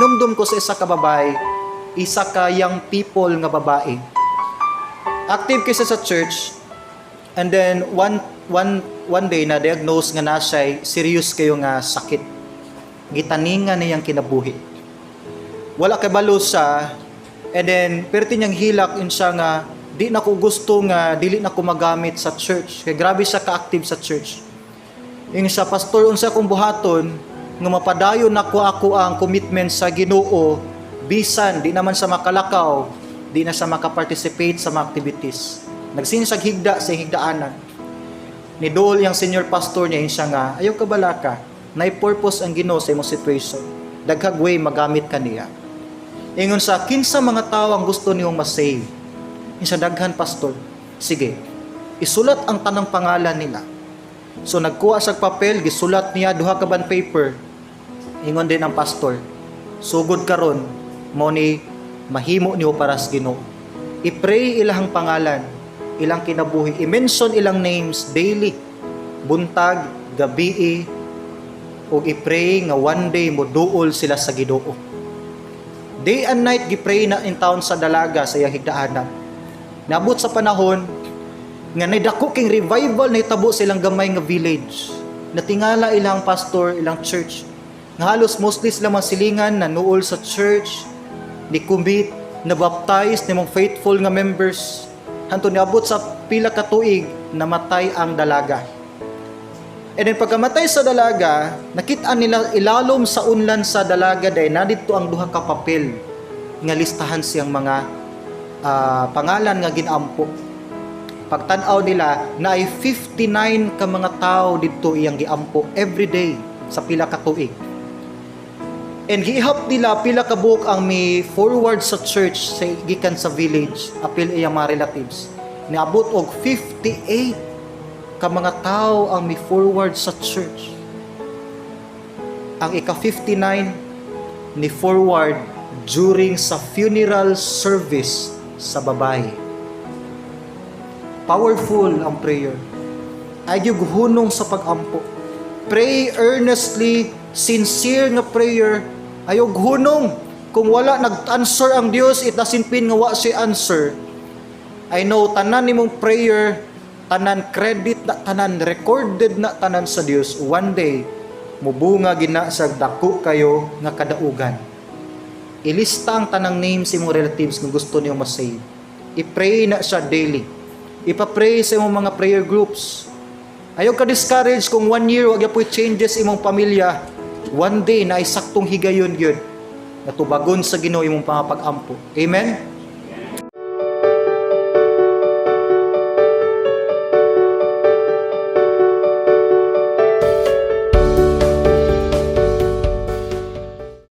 Nakahinumdum ko sa isa ka babae, isa ka young people nga babae. Active kaysa sa church, and then one day na diagnose nga na siya serious kayo nga sakit. Gitaningan niyang kinabuhi. Wala kay balo siya, and then perti niyang hilak in siya nga di na ko gusto nga dili na ko magamit sa church. Kay grabe siya ka-active sa church. Ingon siya, "Pastor, unsa akong buhaton nga mapadayon nako ako ang commitment sa Ginoo?" Bisan di naman siya makalakaw, di na siya makaparticipate sa mga activities. Nagsin siya higda sa higdaanan. Ni duol yung senior pastor niya, ingon siya nga, "Ayaw ka balaka, na purpose ang Ginoo sa imong situation. Daghag way magamit ka niya." Ingon sa, "Kinsa mga tao ang gusto niyong ma-save?" Ingon siya, "Daghan, pastor." "Sige, isulat ang tanang pangalan nila." So nagkuha siya papel, gisulat niya duha ka bond paper. Ingon din ang pastor, "Sugod karon mo ni mahimo niyo para sa Ginoo. I-pray ilahang pangalan, ilang kinabuhi, i-mention ilang names daily, buntag, gabii, ug i-pray nga one day mo duol sila sa Ginoo." Day and night gi-pray na in town sa dalaga sa iyang higdaanan. Nabot sa panahon nga dako king revival na hitabo sa ilang gamay nga village. Natingala ilang pastor, ilang church. Nga halos mostly sila mga silingan na nuol sa church, ni commit, na baptize ni mong faithful nga members. Hanto niabot sa pila ka tuig, namatay ang dalaga. And then pagkamatay sa dalaga, nakita nila ilalom sa unlan sa dalaga day na didto ang duha ka papel nga listahan siyang mga pangalan nga ginampo. Pagtan-aw nila na ay 59 ka mga tao didto iyang giampo every day sa pila ka tuig. And gihap nila pila ka buok ang mi forward sa church sa gikan sa village apil iyang mga relatives. Niabot og 58 ka mga tao ang mi forward sa church. Ang ika-59 ni forward during sa funeral service sa babae. Powerful ang prayer. Ay hunong sa pagampo. Pray earnestly, sincere nga prayer. Ayog hunong. Kung wala nag-answer ang Dios, it doesn't mean nga wa si answer. I know tanan nimong prayer, tanan credit na tanan recorded na tanan sa Dios. One day mubunga gina sa dako kayo nga kadaugan. Ilista ang tanang names sa imong relatives kung gusto niyo ma-save. I-pray na siya daily. Ipa-pray sa imong mga prayer groups. Ayaw ka discourage kung one year wag po'y changes imong pamilya. One day na ay saktong higayon yun. Natubagon sa Ginoo imong pangapag-ampo. Amen?